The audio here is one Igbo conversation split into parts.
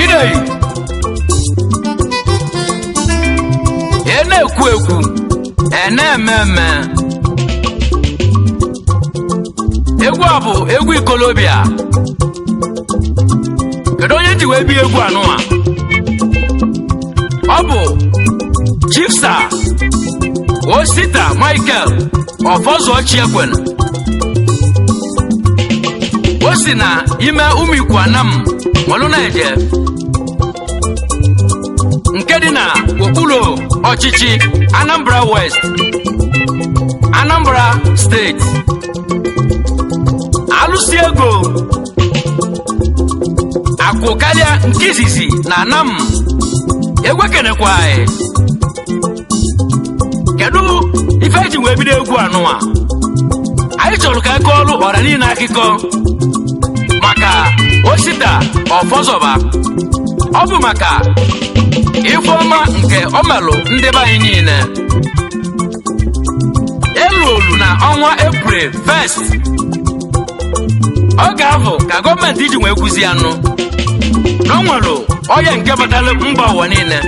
Idei ị na-ekwu ekwu, ị na-eme eme. Egwu a bụ egwu ikolobịa. Kedu onye ji wee bie egwu anụwa? Ọ bụ Chief Sir Osita Michael Ọfọzụọchiekwen. O si na ime Ụmụikwu Anam nwelu na-eje, nke dị na okpuru ọchịchị Anambra West, Anambra Steeti. Alụsị ego akwụ karịa nke izizi na Anam. Egwekenekwa anyị. Kedu ife eji wee bido egwu anụwa? Anyị chọrọ ka akọ ọrụ ọra niile akụkọ maka Osita Ọfọzọba. Ọ bụ maka ife ọma nke ọ melụ ndị be anyị niile. Elu olu na ọnwa Eprel 1st, ọ ga-abụ ka gọọmenti ji wee kwụzi anụ na o nwere ọya nke batara mba ụwa niile,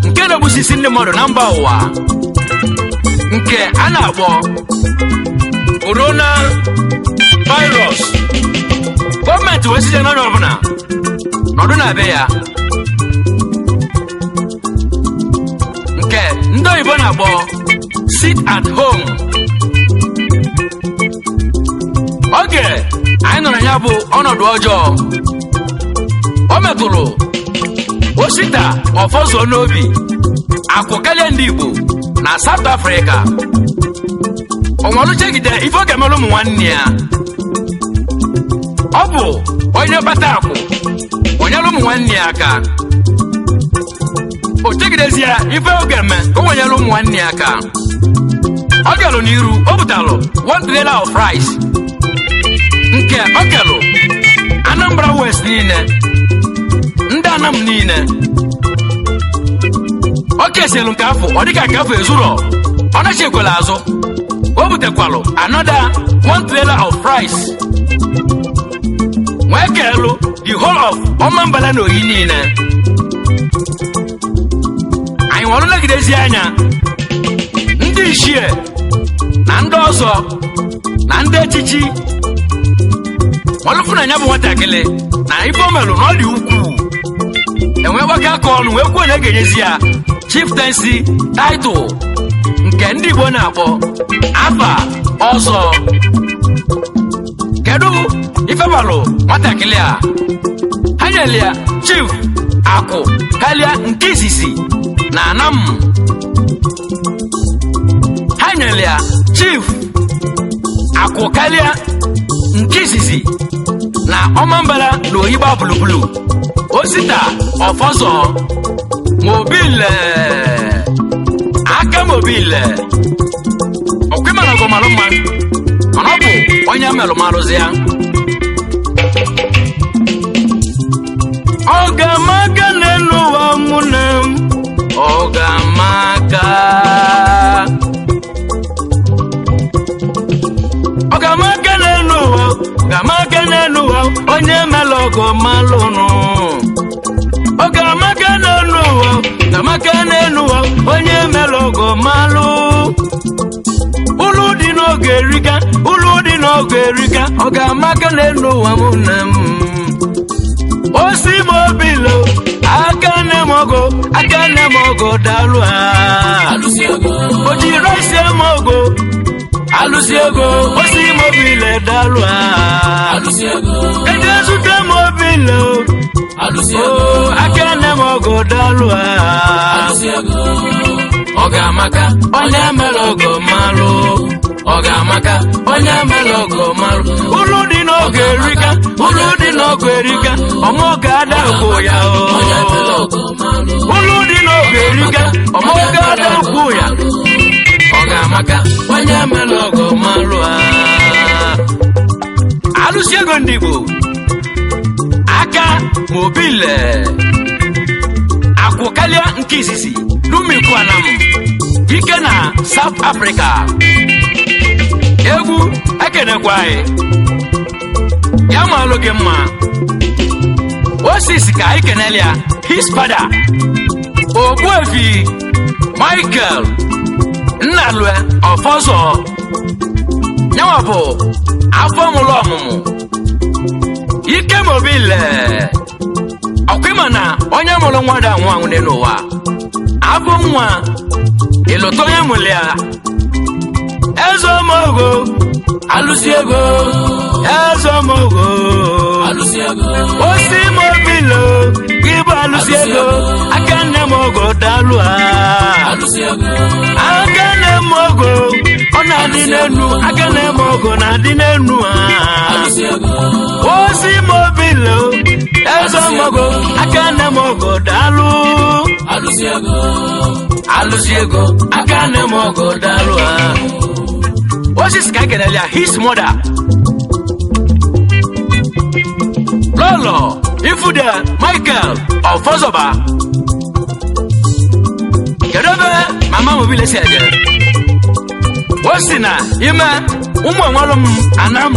nke na-egbusisi ndị mmadụ na mba ụwa, nke a na-akpọ corona virus. Gọọmenti wee site n'onye ọbụla nọdụ na be ya, nke ndị oyibo na-akpọ sit at home. Oge anyị nọrọ ya bụ ọnọdụ ọjọọ, o metụrụ Osita Ọfọzụọ n'obi akụ karịa ndị Igbo na South Africa. Onwere ife ọ ga-emere ụmụ nwanne ya. Ọ bụ onye kpata akụ onyere ụmụ nwanne ya aka. O chegidezi ya ife ọ ga-eme ka o wenyere ụmụ nwanne ya aka. Ọ galụ n'iru, o butalụ one trailer of rice nke ọ kelụ Anambra West niile, ndị Anam niile. Ọ kesielu nke afọ, ọ dịka nke afọ ezuro, ọ nachekwela azụ, o butekwalụ another one trailer of rice wee keelu the whole of Ọmambala na Oyi niile. Anyị nwere legidezi anya ndị ichie na ndị ọzọ na ndị echichi ọlụfụ na ya bụ nwatakịrị na ife o melụ na ọ dị ukwuu. Enwee gbakọ aka ọnụ wee kwuo na e ga-enyezi ya chieftaincy title, nke ndị Igbo na-akpọ afa ọzọ. Kedu ife balụ nwatakịrị a ha nyere ya chief akụ karịa nke izizi na Anam? Ha nyere ya chief akụ karịa nke izizi na Ọmambala na Oyigba Bulubulu. Osita Ọfọzọ mobile, aka mobile ọkwịmana ọgọmalụ mma, mana ọ bụ onye melụmalụzi ya. Ọ ga-amaka n'elu ụwa mụ na m. Ọ ga-amaka, ọ ga-amaka n'elu ụwa, ọ ga-amaka n'elu ụwa, onye melụ ọgọ malụnụ. Ọ ga-amaka n'elu ụwa, ọ ga-amaka n'elu ụwa, onye melụ. ọgọ malụ. Ụlụ dị n'oge erika, ụlụ dị n'oge erika, ọ ga-amaka n'elu ụwa m na m. Osi m obilo, aka nne m ọgọ, aka nne m ọgọ, daalụ ha. Alụsị ego. O jiri isi m ọgọ, Alụsị ego. Osi m obile, daalụ ha. Alụsị ego. Eje zute m obilo. Alụsị o ego. Aka nne m ọgọ, daalụ ha. Alụsị ego. Ọ ga-amaka. Onye mere ọgọ malụ. Ọ ga-amaka. Onye mere ọgọ malụ. Ụlụ dị n'oge erika, ụlụ dị n'oge erika, ọmọga ada kwụ ya o. Onye mere ọgọ malụ. Ụlụ dị n'oge erika, ọmọga ada kwụ ya. Ọ ga-amaka. Onye mere ọgọ malụ a. Alụsị ego ndị Igbo, aka mobile akwụ karịa nke izizi n'Umikwanam ike na South Africa. Egwu ekenekwa anyị, ya malụ gị mma. Osisi ka anyị kenele ya, his father, Ogbuefi Michael Nnalue Ọfọzọ, nyanwa bụ afọ mụrụ ọmụmụ ike mobile. Ọkwa ịma na onye mụrụ nwa dị anwụ anwụ n'ụwa abụ nwa ịlụta onye mụrụ ya. Eze omogo. Alụsị ego. Eze omogo. Alụsị ego. Osi mobile gị bụ alụsị ego, aka nne m ogo, daalụ ha. Alụsị ego. Aka nne m ogo, ọ na-adị n'enu, aka nne m ogo na-adị n'enu ha. Alụsị ego. Osi mobile, eze omogo, aka nne m ogo, daalụ. Alụsị ego. Alụsị ego, aka nne m ogo, daalụ ha. Osisi ka ekelele ya, his mother, Lọlọ Ifude Michael Ọfọzọba. Kedu ebe mama mobile si eje? O si na ime ụmụ enwelụ m ana m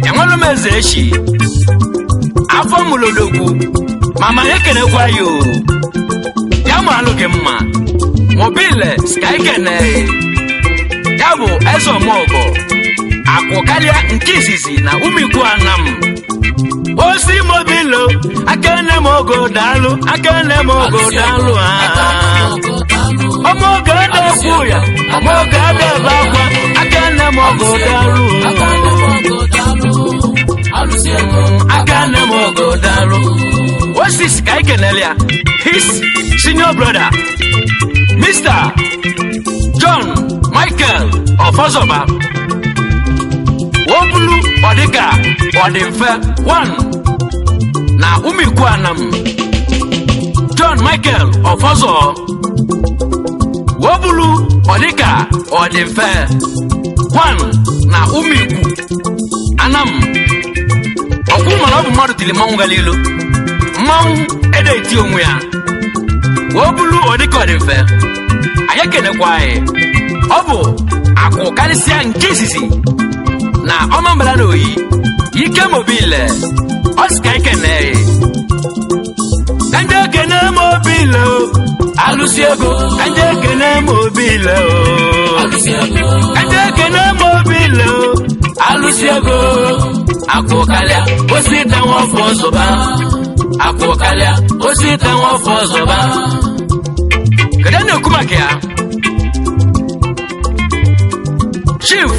enwelụ m eze echi afọ mụlodogwu. Mama, ekenekwa ya o, ya ma alụ gị mma. Mobile ka ekene ya bụ eze ọmọgọ akwụ karịa nke izizi na Umikwu Anam. Osi mobilo, akene m ogo, daalụ, akene m ogo, daalụ ha. Ọmọ ogo ada ekwu ya, ọmọ ogo ada ebe akwa, akene m ogo, daalụ, akene m ogo, daalụ. Osisi ka ekenele ya, his senior brother, Mr. John Michael Ọfọzọba, Wobulu Ọdịka Ọdịmfe 1 na Umikwu Anam. John Michael Ọfọzọ, Wobulu Ọdịka Ọdịmfe 1 na Umikwu Anam. Ọkwụ mana ọ bụ mmadụ tiri mmanwụ gara ilu mmanwụ ede eti onwe ya. Wobulu Ọdịka Ọdịmfe, anyị ekenekwa anyị. Ọ bụ akwụ karịsịa nke izizi na ọmambala na oyi ike mobile. Ọ sị ka ekene ka ndị ekene mobile o, Alụsị ego. Ka ndị ekene mobile o, Alụsị ego. Ka ndị ekene mobile o. Alụsị ego. Akwụ karịa osi tanwa ọfọ zọba. Akwụ karịa osi tanwa ọfọ zọba. Kedu na-ekwu maka ya? Chief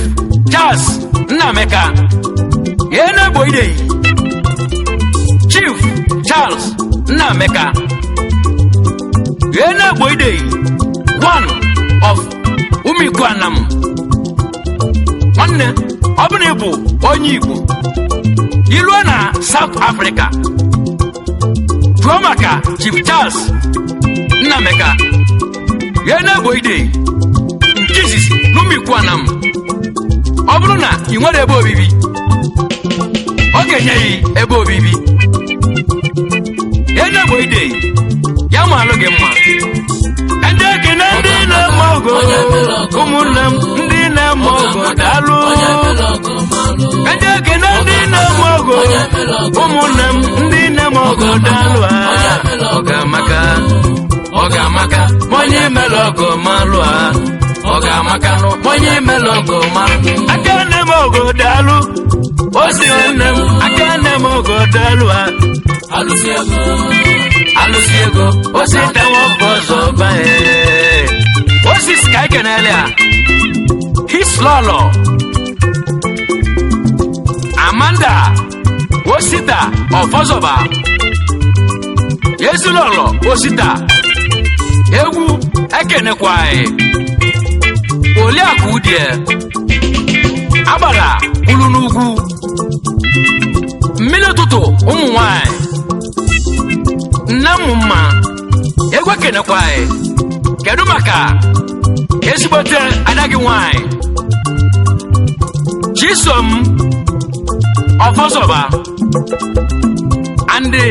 Charles Nnameka ya na-egbo ideyi. Chief Charles Nnameka ya na-egbo ideyi one of Umikwanam. Nwanne, ọ bụ na ị bụ onye Igbo iluo na South Africa, jụọ maka Chief Charles Nnameka ya na-egbo ideyi nke izizi n'Umikwanam. Ọ bụrụ na ị nwere ebe obibi, ọ ga-enye ya ebe obibi. Ya na-egbo ideyi, ya ma alụ gị mma. Ka ndị ekene ndị na-eme ọgụ, ụmụnne m, ndị na-eme ọgụ, daalụ. Ka ndị ekene ndị na-eme ọgụ, ụmụnne m, ndị na-eme ọgụ, daalụ ha. Ọ ga-amaka. Ọ ga-amaka. Ma onye mere ọgụ. ọgọ malụ a, ọ ga-amaka onye mere ọgọ malụ. Aka nne m ogo daalụ. Osi nwanne m, aka nne m ogo daalụ a. Alụsị ego, alụsị ego, Osi tawa ọkọ ọzọ baa. Osi si ka anyị kenele ya. His lọlọ. Amanda Osita Ọfọzọba. Ezilọlọ Osita. Egwu ekenekwa anyị. Oliakụ Udie. Agbara kwulu n'ugwu. Mmiri ụtụtụ ụmụ nwanyị. Nne m mma. Egwu ekenekwa anyị. Kedu maka ezigbote ada gị nwanyị? Chisom Ọfọzọba. Andị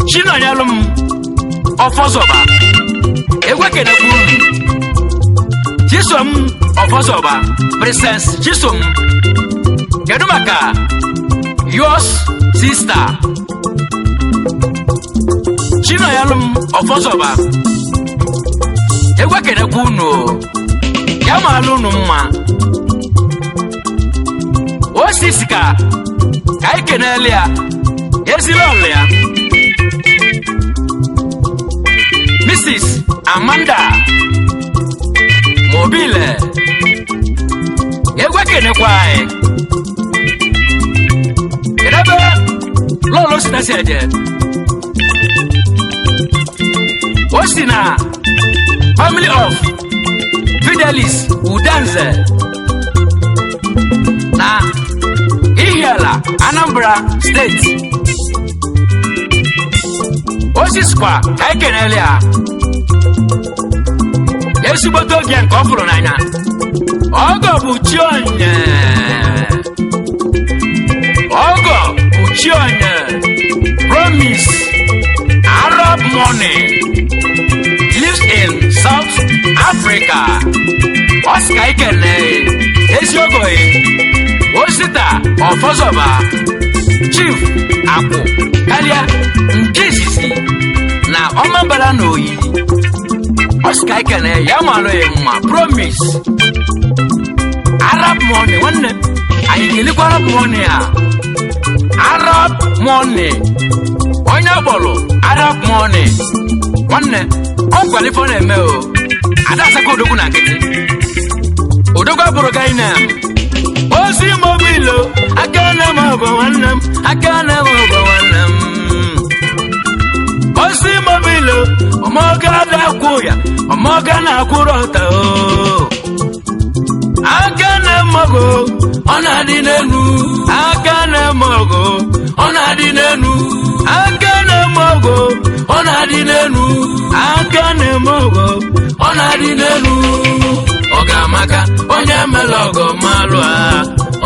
Chinonyelụ m Ọfọzọba. Egwu ekenekwa unu. Chisom Ọfọzọba, Princess Chisom. Kedu maka yours sister Chinonyelụ m Ọfọzọba? Egwu ekenekwa unu o. Ya maala unu mma. Osisi ka anyị kenele ya eziri ọlụ ya, Mrs. Amanda Mobile. Egwu ekenekwa anyị. Kedu ebe lọlọ si na si eje? O si na family of Fidelis Udanze na Ihiala, Anambra Steeti. Osisikwa ka anyị kenele ya ezigbote oge nke ọ fụrụ n'anya. Ọgọ bụ chi onye, ọgọ bụ chi onye. Promise Arab Money lives in South Africa. Ọ sị ka anyị kelee eziogo Osita Ọfọzọba, Chief Akwụ karịa nke izizi na ọmabara na oyi. Ọ sị ka anyị kelee ya malụ ya mma. Promise Arab Money, nwanne anyị ga-elikwa Arab Money a. Arab Money, onye akpọrọ Arab Money, nwanne, ọ gwara ife ọ na-eme o. Ada asaka odogwu na nkịtị, odogwu abụrụ gainem. Ozi mobilo, aka na m ọgọ nwanne m, aka na m ọgọ nwanne m. Ozi mobilo, ọmọga na-akwụ ya, ọmọga na-akwụrụ ọta o. Aka na m ọgọ, Ọ na-adị n'elu, aka na m ọgọ, ọ na-adị n'elu, aka na m ọgọ, ọ na-adị n'elu, aka na m ọgọ, ọ na-adị n'elu. Ọ ga-amaka onye mere ọgọ malụ a,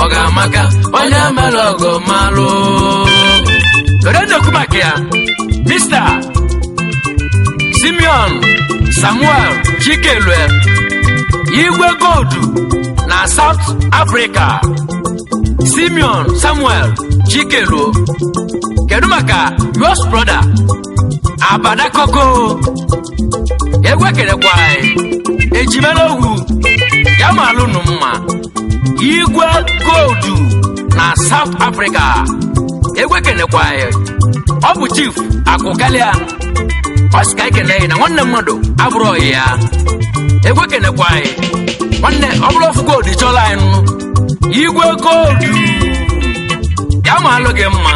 ọ ga-amaka onye mere ọgọ malụ. Kedu na-ekwu maka ya? Mr. Simeon Samuel Chikelue, Igwe Goldu na South Africa. Simeon Samuel Chikeluo. Kedu maka yours brother Abadakoko? Egwu ekelekwa anyị. Ejimere ogwu ya malụ nụ mma. Igwe Goldu na South Africa. Egwu ekelekwa anyị. Ọ bụ Chief Akụkalịa. Ọ sị ka anyị kelee ya na nwanne mmadụ abụrụ ọyị ya. Egwu ekelekwa anyị. Nwanne, ọ bụrụ ofu gold chọrọ anyị nụ. Igwe Goldu, ya malụ gị mma.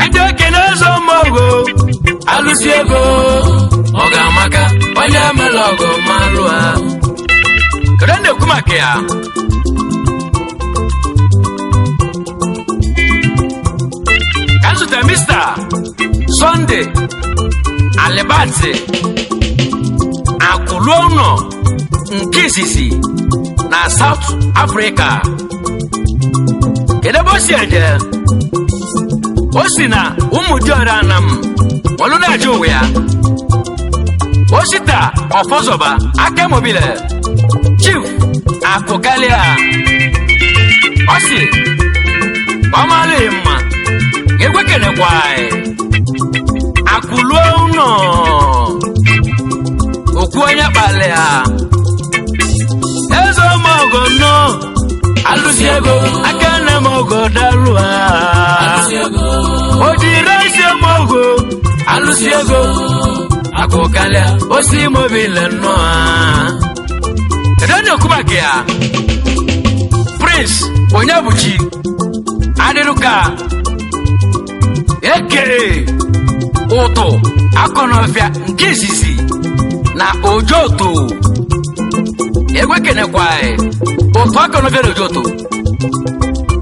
Ndị ekene eze ọmọgwụ. Alụsị ego, ọ ga-amaka onye mere ọgọ malụ a. Kedu na-ekwu maka ya? Ka m zutere Mr. Sunday Alibati Akụluo ụlọ nke izizi na South Africa. Kedu ebe o si eje? O si na ụmụ diọra anam olu na-eje ụwa ya. Osita Ọfọzọba aka mobile, Chief Akụkalịa. Ọ sị ọ malụghị mma. Egwe kenekwa anyị. Akụluo Ụnọ okwu onye kpali ya. Eze ọmọgọ nnọọ, Alụsị ego. Aka nne m ọgọ dalụ ha. Alụsị ego. O jiri isi ọmọgọ. Alụsị ego. Akụ kalịa osi mobile nnọọ. Kedu onye okwu maka ya? Prince Onyebuchi Adịlụka, ekere ụtụ akọnọfịa nke izizi na Ojoto. Egwe kenekwa ụtụ akọnọfịa na Ojoto.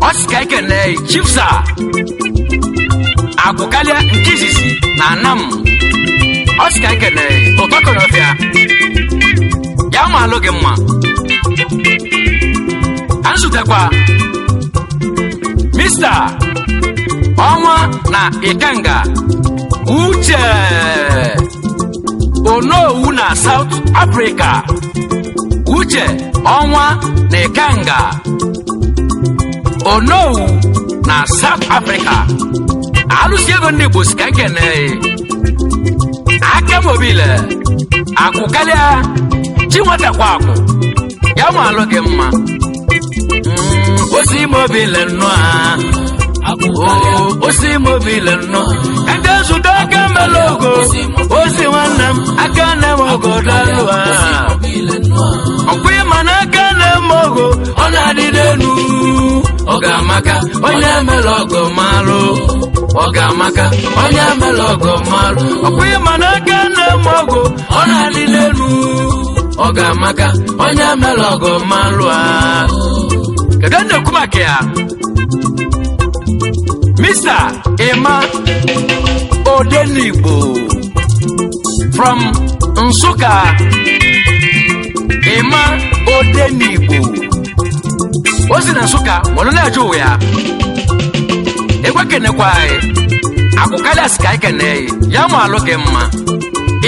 Ọ sị ka ekene chifsa akwụkalịa nke izizi na Anam. Ọ sị ka ekene ụtụ akọnọfịa ya ma alụ gị mma. A nzutekwa Mista Ọnwa na Ikenga Uche Onowu na South Africa. Uche Ọnwa na Ikenga Onowu na South Africa, alụsi ego ndị Igbo si ka nkene aka mobile akwụkalịa chi nwetakwa akwụ ya ma alụ gị mma. Osi mobile nnọọ. Oo, osi mobile nnọọ. Ndị nzute aka mele ogo osi nwanne m aka nne m ogo dalụ ha. Ọkwa ịma na aka nne m ogo Ọ na-adị n'elu. Ọ ga-amaka onye mere ọgọ malụ. Ọ ga-amaka onye mere ọgọ malụ. Ọkwa ịma na aka nne m ogo Ọ na-adị n'elu. Ọ ga-amaka onye mere ọgọ malụ a. Kedu onye na-ekwu maka ya? Mr. Emma Odenigbo from Nsụka. Emma Odenigbo o si na Nsụka nwere na-eje ụwa ya. Egwe kenekwa akwụkalịa sị ka anyị kene ya ma alụ gị mma.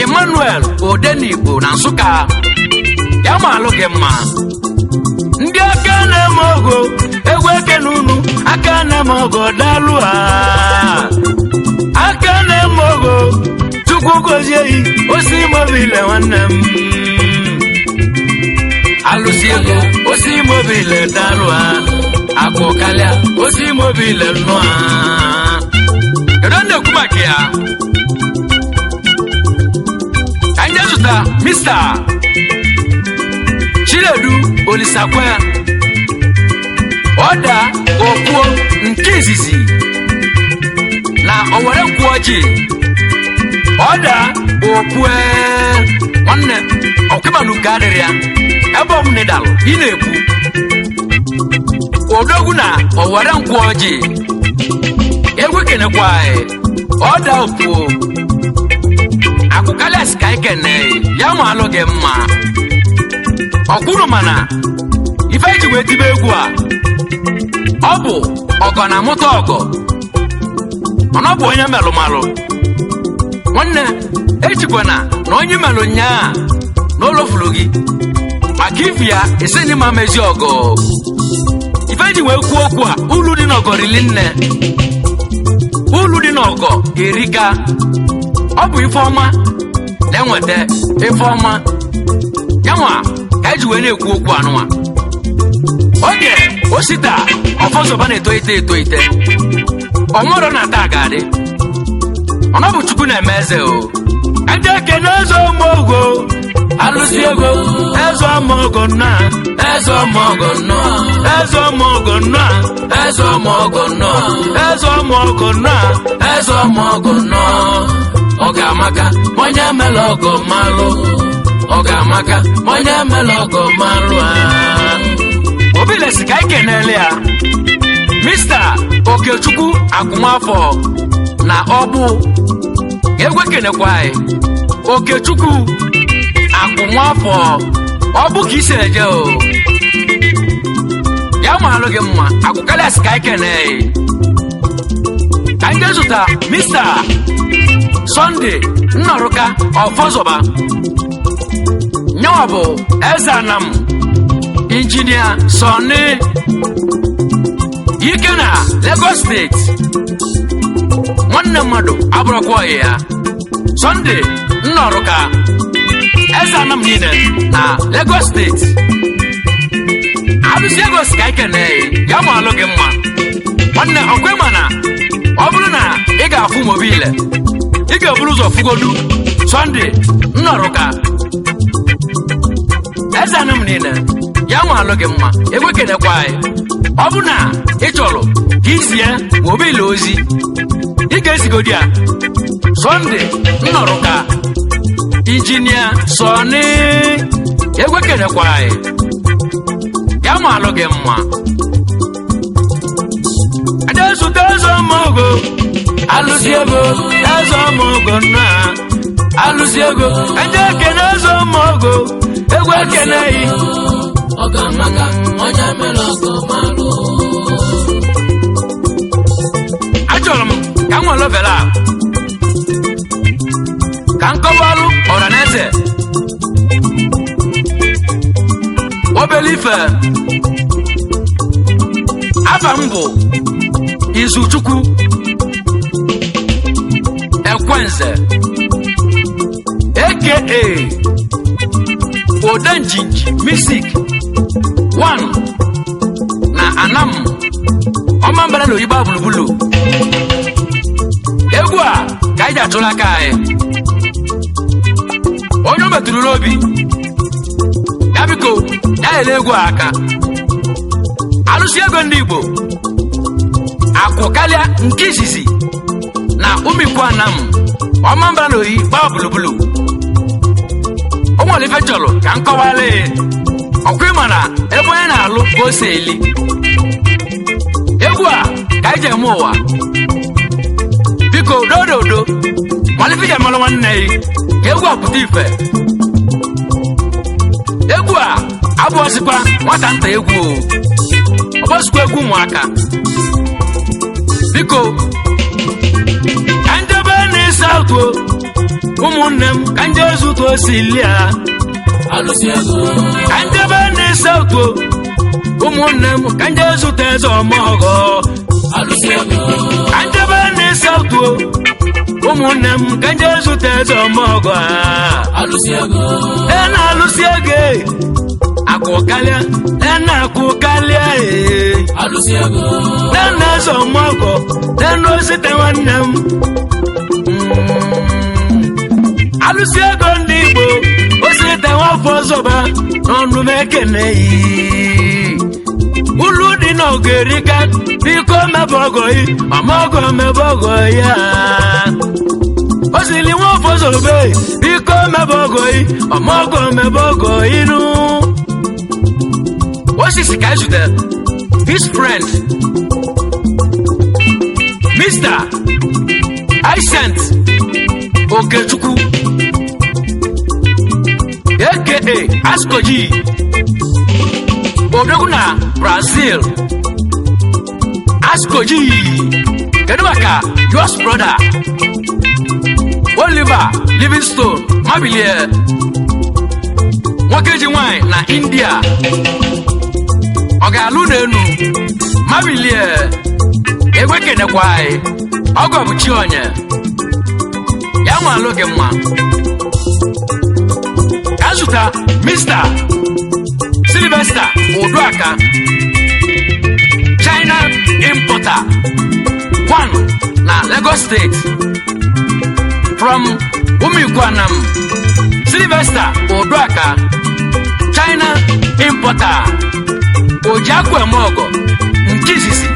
Emmanuel Odenigbo na Nsụka, ya ma alụ gị mma. Ndị aka na-eme ogo egwu ekene unu, aka na-eme ogo dalụ ha, aka na-eme ogo Chukwu gozie yi osi mobile nwanne m. Alụsị ego osi mobile dalụ ha. Akụ kalịa osi mobile nnọọ. Kedu onye na-ekwu maka ya? Ka anyị jee zụta Mr. Chinedu Olisakwe, ọda okwuo nke izizi na Owere nkwụ ọjị. Ọda okwue nwanne ọkụmanụ ka adịrị ya ebe ọ bụla ị na-ekwu odogwu na Owere nkwụ ọjị. Egwu kenekwa ọda okwuo akụkalịas ka anyị kene ya ma alụ gị mma. Ọkwụrụ mana ife eji wee tibe egwu a, ọ bụ ọgọ na amụta ọgọ, mana ọ bụ onye melụmalụ nwanne ejikwana na onye melụ nyaa na olofuru gị maka ifi ya esi na ịma mezi ọgọ. Ife eji wee kwuo okwu a, ulu dị n'ọgọ rili nne, ulu dị n'ọgọ erika. Ọ bụ ife ọma na-enweta ife ọma yanwa ka eji wee na-ekwu okwu anụnwa. Oge osita ọfọzọba na-etoite etoite ọnwụrụ na taa ga-adị ọnọ bụ Chukwu na-eme eze o. Ndị ekene eze ọmọgọ. Alụsị ego. Eze ọmọgọ nna. Eze ọmọgọ nnọọ. Eze ọmọgọ nna. Eze ọmọgọ nnọọ. Eze ọmọgọ nna. Eze ọmọgọ nnọọ. Ọ ga-amaka onye mere ọgọ malụ. Ọ ga-amaka onye mere ọgọ malụ a. Obi lesi ka anyị kenele ya Mr. Okechukwu Akwụmafọ na Ọgbụ. Egwe kenekwa anyị Okechukwu Akwụmafọ Ọgbụ ka isi eje o ya ma alụ gị mma. Akwụkalịasị ka anyị kene ka anyị jee zụta Mr. Sunday Nnọrụka Ọfọzọba, nyawa bụ eze anam Injinia Sọni Ike na Lagos Steeti. Nwanne mmadụ abụrụkwa ọyị ya. Sunday Nnọrụka, eze anam niile na Lagos Steeti. Alụsị ego si ka anyị kene ya ma alụ gị mma. Nwanne, ọkwa ịma na ọ bụrụ na ị ga-afụ mobile, ị ga-eburu ụzọ fụgodu Sunday Nnọrụka, eze anam niile, ya ma alụ gị mma. Egwe kenekwa anyị. Ọ bụ na ị chọrọ ka izie mobile ozi, ị ga-ezigodi ya Sunday Nnọrụka, Injinia Sọni. Egwe kenekwa anyị, ya ma alụ gị mma. Adezute eze ọmọgo, alụsị ego, eze ọmọgo nna, alụsị ego. Ndị ekene eze ọmọgo, egwu ekene yi. Ọ ga-amaka onye mere ọgọ malụ. Achọrọ m ka m nwere ovele a ka m kọwalụ ọra na eze obele ife. Afa m bụ Izuchukwu Ekwenze, aka Odenjinji Music 1 na Anam Ọmambara na Oyibo gburugburu. Egwu a ka anyị ji atụrụ aka anyị. Onye o metụrụ n'obi ya, biko ya nyere egwu a aka. Alụsị ego ndị Igbo akwụ karịa nke izizi na Umikwu Anam Ọmambara na Oyi gbaa gburugburu. O nwere ife chọrọ ka m kọwara ya. Ọkwa ịma na ebe onye na-alụ ka o si eli. Egwu a ka anyị ji eme ụwa. Biko dododo malite ji amalụ nwanne ya ka egwu a pụta ife. Egwu a abụọzikwa nwata nta egwu o, ọ bụzikwa egwu ụmụaka. Biko ka njebe na ịsa otu ụmụnne m, ka nje zụta osilia. Alụsị ego. Ka njebe na ịsa otu ụmụnne m, ka nje zụta eze ọmọgọ. Alụsị ego. Ka njebe na ịsa otu ụmụnne m, ka nje zụta eze ọmọgọ a. Alụsị ego. E na-alụsị ego akụ karịa, e na-akụ karịa ee. Alụsị ego. Nana eze ọmọgọ, nana osite nwanne m. Alụsị ego ndị Igbo, osite nwafọ zọba n'ọnụ m ekene yi. Ulu dị n'ọgụ erika, biko mebe ọgọ yi, ọmọgọ mebe ọgọ ya. Osili nwafọ zọbe, biko mebe ọgọ yi, ọmọgọ mebe ọgọ yi nụ. Osisi ka ezute his friend, Mr. Isent Okechukwu, aka Askoji, odogwu na Brazil. Askoji, kedu maka yours brother Oliver Livingstone Mabilie, nwoke ji nwanyị na India, ọ ga-alụ n'enu Mabilie? Egwe kenekwa anyị. Ọgọ bụ chi onye ya nwe alụ gị mma. Ka zụta Mr. Sylvester Uduaka, China importer one na Lagos State, from Umikwanam. Sylvester Uduaka, China importer, Ojiakwu Emeọgọ nke izizi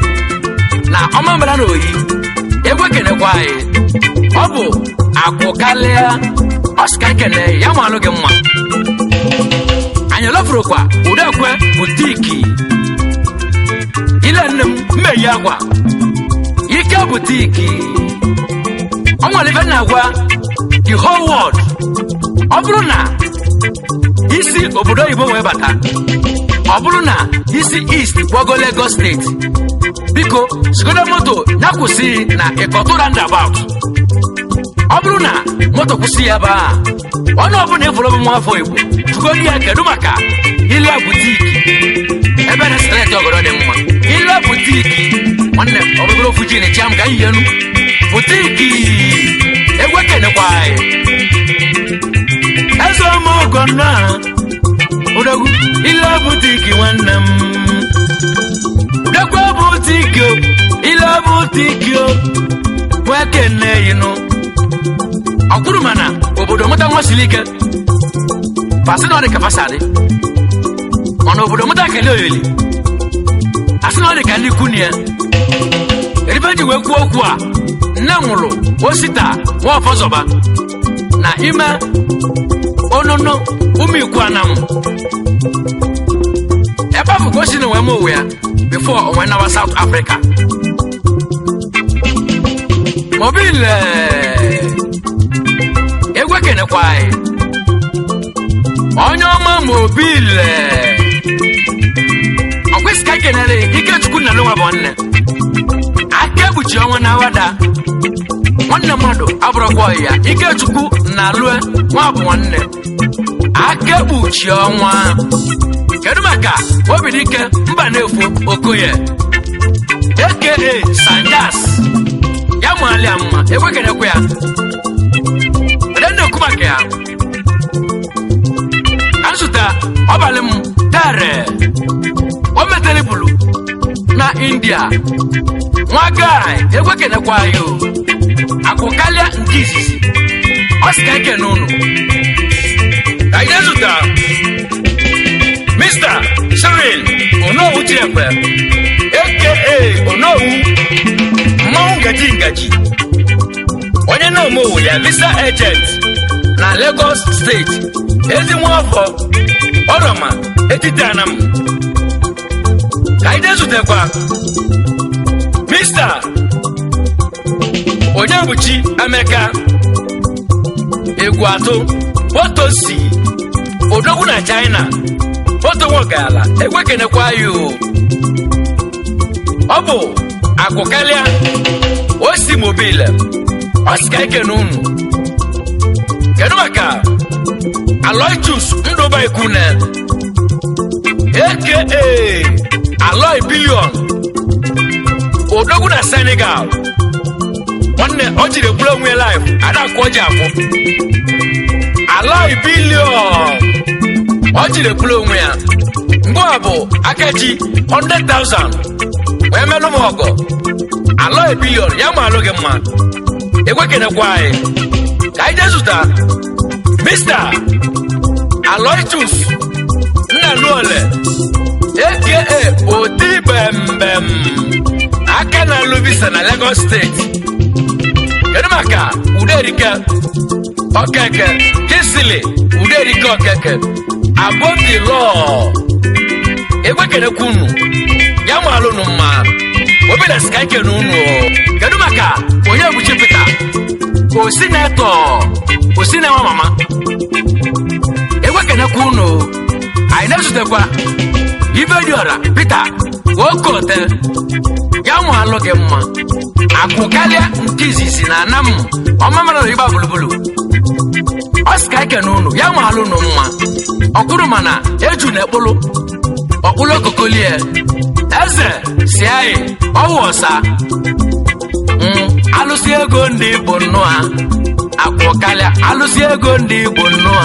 na Ọmambara na Oyi. Egwu ekenekwa anyị. Ọ bụ akwụ kalịa ọsịka ekene ya ma alụ gị mma. Anyị lọfurukwa Udekwe Boutique. Ile nne m mmeyi akwa ike boutique. Ọ nwere ife na-agwa the whole world: ọ bụrụ na isi obodo oyibo wee bata, ọ bụrụ na isi east gbago Lagos Steeti, biko sigodo moto ya kwụsị na Ịkọtụ roundabout. Ọ bụrụ na moto kwụsị ya ebe a, onye ọbụla ịfụrụ bụ nwa afọ Igbo, jụgodi ya kedu maka Ilia Boutique, ebe na select ọgọdọ dị mma. Ilia Boutique, nwanne m, ọ bụgoro ofu ji na chiam ka ihe nu boutique. Egwu ekenekwa anyị. Nnọọ odogwu ile butiki nwanne m, udekwe butiki o, ile butiki o, nwekene yinụ. Ọkwụrụ mana obodo mụta nwa siri ike, fasị na ọ dị ka fasị adị, mana obodo mụta kele oyeli, asị na ọ dị ka ndị ikwu ya eribe ji wee kwuo okwu a. Nne nwụrụ osita nwa ọfọzọba na ime onono ụmụ ikwu anam ebe ahụ ka o si na onwe m ụwa ya before onwe nawa South Africa. Mobile egwu ekenekwa anyị onye ọma. Mobile ọkwesị ka ekenere Ikechukwu na nwa bụ nwanne aka ekpuchi ọnwa na awada nwanne mmadụ abụrụkwa ọyị ya. Ikechukwu na alue nwa bụ nwanne aka ekpuchi ọnwa. Kedu maka Obidike mba na-efu Okoye aka Sanjas ya malia mma ekwekenekwe ya ede na-ekwu maka ya ka nzụta ọbalị m tere o metere bulu na India nwa gai ekwekenekwa ya o akụ kalịa nke izizi ọ sị ka ekene unu. Ka anyị zụta Mr. Cyril Onowu Chiekwe aka Onowu mmanwụ ngaji ngaji, onye na-ome owu ya visa agent na Lagos Steeti, ezi nwa afọ ọrọma etiti anam. Ka anyị zutekwa Mr. Onyebuchi Emeka Egwu Atụ Potosi odogwu na China foto nwogala ekwekenekwa ya o. Ọ bụ akụkalịa osi mobile ọ sị ka ekene unu. Kedu maka Aloysius Ndụba Ikwune aka Aloy Billion odogwu na Senegal? Nwanne ọ jiri ekwuru onwe life adakụ ọ ji akwụ Aloy Billion, ọ jiri ekwuru onwe ya mgbe ọ bụ akaji 100,000 wee melụ m ọgọ. Aloy Billion ya ma alụ gị mma, ekwekenekwa anyị. Ka anyị jee zụta Mr. Aloysius Nnaluole aka Oti Bembem aka na-alụ visa na Lagos Steeti. Kedu maka Uderike Okeke Kisili Uderike Okeke above the law? Ekwekenekwa unu ya ma alụ unu mma obi na sika ekene unu o. Kedu maka onye buchi Peter osinetọ osinenwa mama? Ekwekenekwa unu. Anyị na-ezutekwa Ibediora Peter Okote ya nwa alụ gị mma akụ karịa nke izizi na anam ọmamara ịgba bulubulu ọ sị ka ekene unu ya nwa alụ unu mma ọkụrụ mana eju na ekpulu ọkpụlụ okokolie eze si anyị ọwụ ọsa. Alụsị ego ndị Igbo nnụa akwụ karịa alụsị ego ndị Igbo nnụa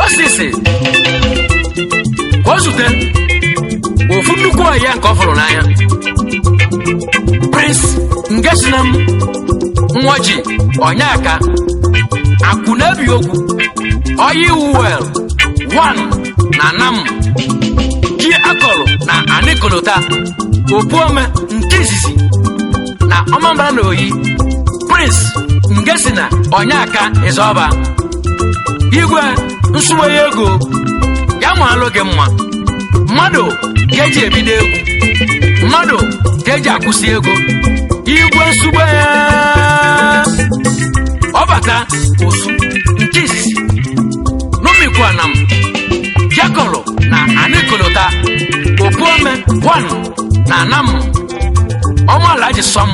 osisi ka o zute ofu nnukwu ọyị ya nke ọ fụrụ n'anya, Prince Ngesinam Nwaji Onyeka akụ na-ebi okwu oyi wel 1 na nam ji akọlụ na anikolota opuome nke izizi na ọmambara na oyi. Prince Ngesina Onyeka Ịzọba igwe nsụwenye ego ya ma alụ gị mma. Mmadụ ka eji ebido egwu, mmadụ ka eji akwụsị ego. Igwe nsugbe ọbata osu nke izizi n'ụmụikwanam jakọlụ na anikolota opuome 1 na anam ọmụala ji sọm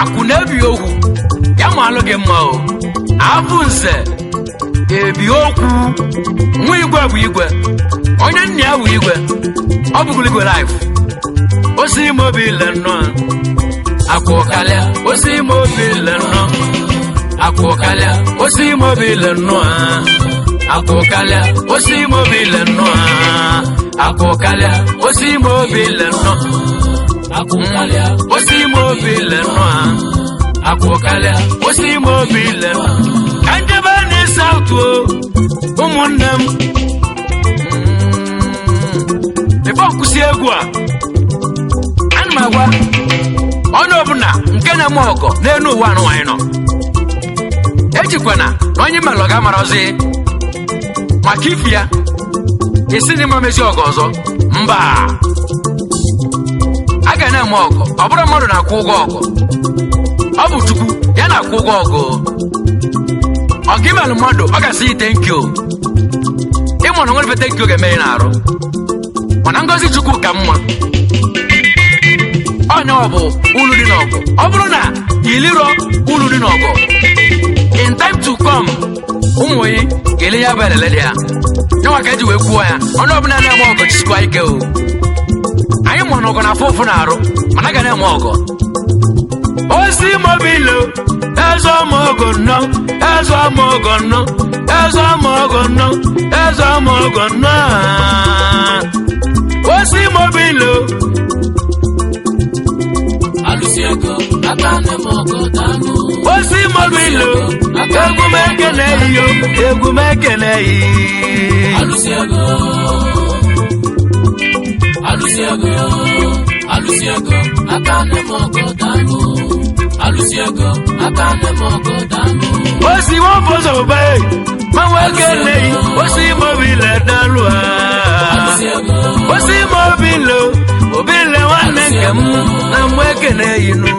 akụ na-ebi ogwu ya ma alụ gị mma o. Abụ nze ebi okwu nwa igwe bụ igwe, onye nna ya bụ igwe, ọ bụgoro igwe life osi ime obi ile nnọọ akwụ kalịa osi ime obi ile nnọọ. Akụ kalịa osi mobile nnụọ. Akụ kalịa osi mobile nnụọ. Akụ kalịa osi mobile nnụọ. Akụ kalịa. Osi mobile nnụọ. Akụ kalịa osi mobile nnụọ. Ka njebe na South o, ụmụnne m. Ebe ọkwụsị egwu a, ana m agwa onye ọbụla nke na-eme ọgọ n'elu ụwa anụ anyị nọ, ejikwana na onye melụ ga amarazị maka ifi ya esi n'ime mezi ọgọ ọzọ. Mba, a ga na-eme ọgọ. Ọ bụrụ mmadụ na-akwụ ụgwọ ọgọ, ọ bụ Chukwu ya na-akwụ ụgwọ ọgọ. Ọgọ imelụ mmadụ, ọ ga-asị yi thank you. Ịmụ na nwere ife thank you ga-eme ya n'arụ, mana ngọzi Chukwu ka mma. Ọnya ọ bụ ulu dị n'ọgụ. Ọ bụrụ na iliro ulu dị n'ọgụ, in time to come, ụmụ yi ga-ele ya bụ elele dị ya nyanwa ka eji wee kwuo ya. Onye ọbụla na-eme ọgọ, jisikwa ike o. Anyị mụ na ọgọ na-afụ ụfụ na-arụ, mana a ga na-eme ọgọ. Osi mobilo, eze ọmọgọ nnọ, eze ọmọgọ nnọ, eze ọmọgọ nnọ, eze ọmọgọ nnọ. Osi mobilo. Alụsị ego aka na-eme ọgọ, daalụ. Osi mobilo, egwu m ekene iyo, egwu m ekene yi. Alụsị ego, alụsị ego, alụsị ego aka na-eme ọgọ, daalụ. Alụsị ego aka na-eme ọgọ, daalụ. Osi wọ́n báyìí máa ekene yi. Osi mobilo, daalụ a. Alụsị ego. Osi mobilo, obile nwanne nke m na mgbe ekene yi nụ.